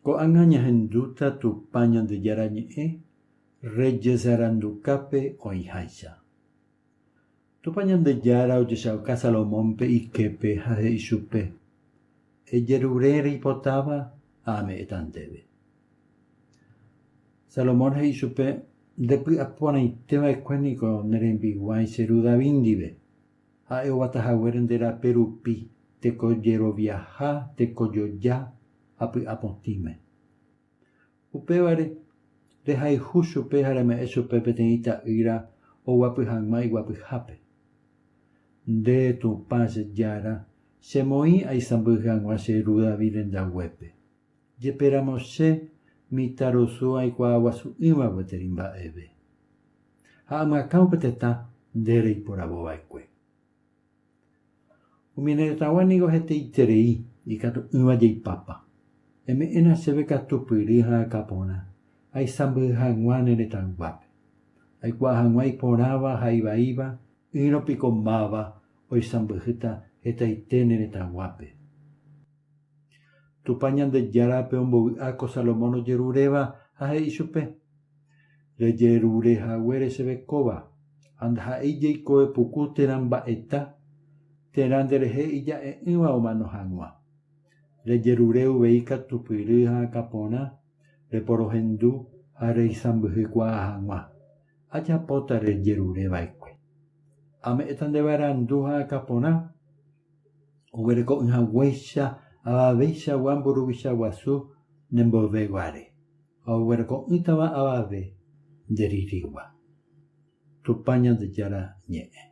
Ko'ág̃a ñahendúta Tupã Ñandejára Ñe'ẽ Reyes arandukápe oĩháicha. Tupã Ñandejára ojechauka Salomónpe iképe ha he'i chupe, Ejerure reipotáva ha ame'ẽta ndéve. Salomón he'i chupe, Nde py'a porãite va'ekue niko ne rembiguái che ru David ndive, ha'e oguata haguére nde rape rupi tekojeroviaha, tekojoja ha py'a potĩme. Upévare, rehayhu chupe ha reme'ẽ chupe peteĩ ta'ýra oguapy hag̃ua iguapyhápe. Nde, Tupã che Jára, chemoĩ aisãmbyhy hag̃ua che ru David rendaguépe. Jepéramo che, mitãrusu aikuaaguasu'ỹva gueteri mba'eve. Ha amyakã upe tetã nde reiporavova'ekue. Umi ne retãgua ningo hetaiterei ikatu'ỹva jaipapa. Eme'ẽna chéve katupyry ha akã porã, aisãmbyhy hag̃ua ne retãyguápe. Aikuaa hag̃ua iporãva ha ivaíva, ỹrõ piko máva oisãmbyhýta hetaite ne retãguápe. Tupã Ñandejárape ombovy'a ko Salomón ojeruréva ha he'i chupe, Rejerure haguére chéve kóva, ha ndaha'éi jeikove puku térã mba'eta, térã nderehe ija'e'ỹva omano hag̃ua. Rejerure uvei katupyry ha akãporã, reporohendu ha reisãmbyhykuaa hag̃ua. Ajapóta rejerure va'ekue. Ame'ẽta ndéve arandu ha akãporã, oguereko'ỹ haguéicha avaveichagua mburuvicha guasu ne mboyve guare, ha oguereko'ỹtava avave nde ririgua. Tupã Ñandejára ñe'ẽ.